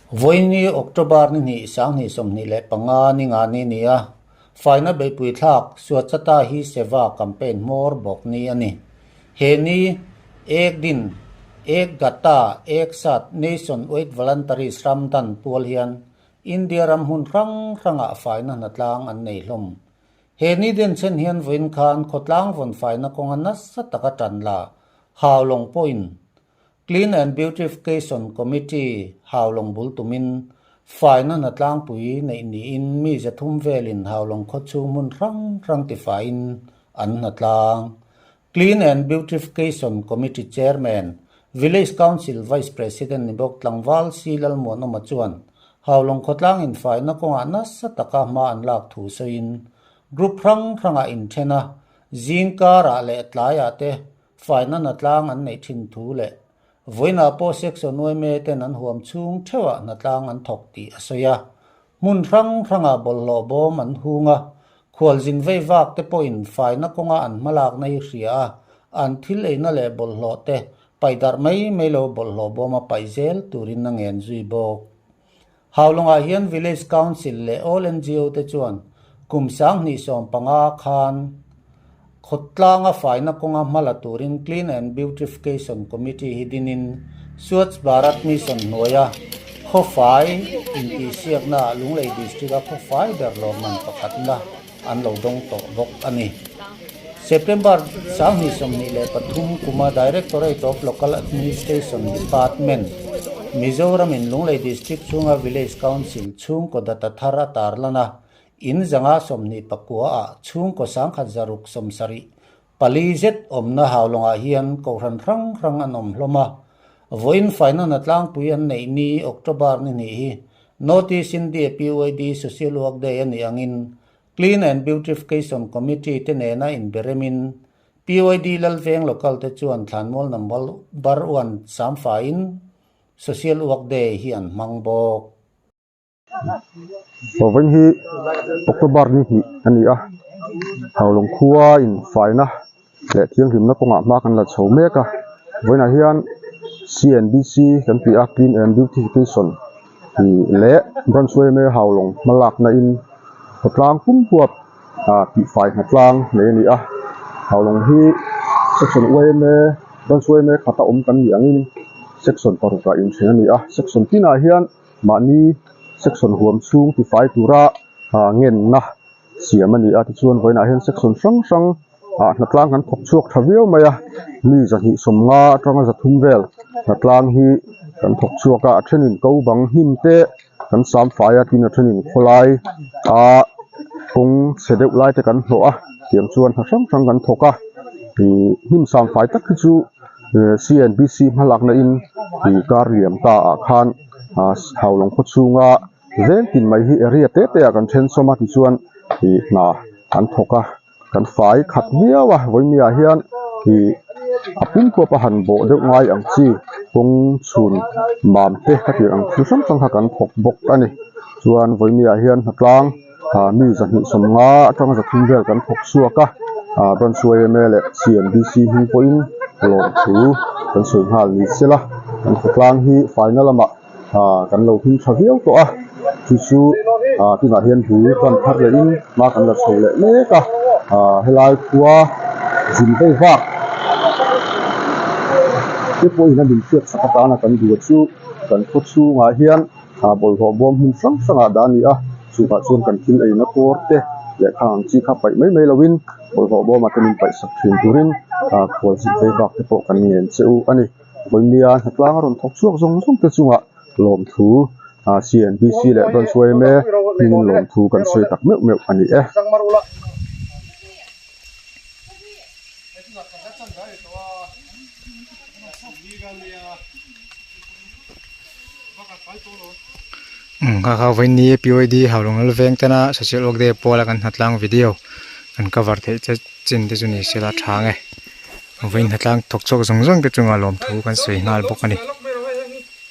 Vawiini October ni hnih 2025 ni nga ni ni a, faina beihpui thlak Swachhata Hi Seva campaign hmawr bawk ni a ni. He ni Ek Din, Ek Gatta, Ek Saath Nation Wide Voluntary Shramdan pual hian India ram hmun hrang hrangah faina hnatlang an nei hlawm. He ni denchhen hian vawiin khan khawtlang vawn faina kawnga nasa taka tan la Haulawng pawhin Clean and Beautification Committee Haulawng bul tumin faina hnatlangpui neih niin mi 300 velin Haulawng khaw chhung hmun hrang hrang tifaiin an hnatlang. Clean and Beautification Committee Chairman, Village Council Vice President ni bawk tlangval Si Lalmuanawma chuan Haulawng khawtlang infaina kawngah nasa taka hma an lak thu sawiin group hrang hrangah inthen a, zingkarah leh tlaiah te Faina hnatlang an neih thin thu leh vawiinah pawh Section yma ten an huam chhung theuhah hnatlang an thawk tih a sawi a. Hmun hrang hrangah bawlhhlawh bawm an hung a, khualzin vei vak te pawhin faina kawnga an hmalakna hi hria a, an thil eina leh bawlhhlawh te paih darh mai mai lo bawlhhlawh bawma paih zel turin a ngen zui bawk. Haulawngah hian Village Council leh All ngo te chuan kum 2015 khan khawtlanga faina kawnga hma la turin Clean and Beautification Committee hi dinin Swachh Bharat Mission hnuaia khawfai intihsiaknaah Lunglei District-a khawfai ber lawmman pakhatna an lo dawng tawh bawk a ni. September 2023 kuma Directorate of Local Administration Department, Mizoram in Lunglei District chhunga Village Council chhungkaw data thar a tarlan a, in 129 ah chhungkaw 1674 zet awmna Haulawngah hian kohhran hrang hrang an awm hlawm a. Vawiin faina hnatlangpui an neih ni October ni hnih hi Notice India PYD Social Work Day a nih angin Clean and Beautification Committee te nena inberemin PYD Lalveng Local te chuan thlanmual number bar uan samfaiin Social Work Day hi an hmang bawk. Vawiin hi October ni hnih a ni a, Haulawng khua in faina leh thianghlimna kawngah hma kan la chho mek a, vawiinah hian C&B.C kan tih a Clean and Beautification tih leh Branch yma Haulawng hmalakna in khawtlang pum huap ah tihfai hnatlang nei a ni a, Haulawng hi Section yma Branch yma khata awm kan nih angin Section parukah inthen a ni a, Section tinah hian mahni Section huam chhung tifai tura ah ngenna siam a ni a tichuan vawiinah hian section hrang hrang ah hnatlang kan thawk chhuak tha viau mai a mi 250 atanga 300 vel hnatlang hi kan thawk chhuak a a thenin ko bang hnim te kan sam fai a tin a thenin khawlai a kawng chhe deuh lai te kan hlawh a tiang chuan hna hrang hrang kan thawk a ih hnim sam fai tak hi chu C&B.C hmalakna in ih kar liam ta ah khan ah Haulawng khaw chhunga. Veng tin mai hi area te te ah kan then sawm a tichuan ih hna an thawk a kan fai khat viau a vawinia ah hian ih a pum pawp a han bawh deuh ngai ang chi kawng chhun mam te ka tih ang thil hrang hrang kha kan thawk bawk a ni chuan vawinia ah hian hnatlang ah mi 250 atanga 300 vel kan thawk chhuak a ah branch yma leh C&B.C hming pawhin lawmthu kan sawi nghal ni sela kan khawtlang hi faina lamah. ah kan lo hming tha viau tawh a chu chu ah tunah hian bul tan thar leh in hma kan la chho leh mek a ah helai khua zin vei vak te pawhin a min hriat sak atana kan duh a chu kan khaw chhungah hian ah bawlhhlawh bawm hmun hrang hrangah dah a ni a chuvah chuan kan thil eina kawr te leh khang ang chi kha paih mai mai lovin bawlhhlawh bawmah te min paih sak thin turin ah khual zin vei vak te pawh kan ngen che u a ni. Vawinia hnatlang a rawn thawk chhuak zawng zawng te chungah lawmthu ah C&B.C leh Branch yma hmingin lawmthu kan sawi tak meuh meuh a ni e. Kha kha vawiini PYD Haulawng Lalveng tena Social Work Day pawla kan hnatlang video kan cover theih che chin te chu ni sela tha ang e. Vawiin hnatlang thawk chhuak zawng zawng te chungah lawmthu kan sawi nghal bawk a ni.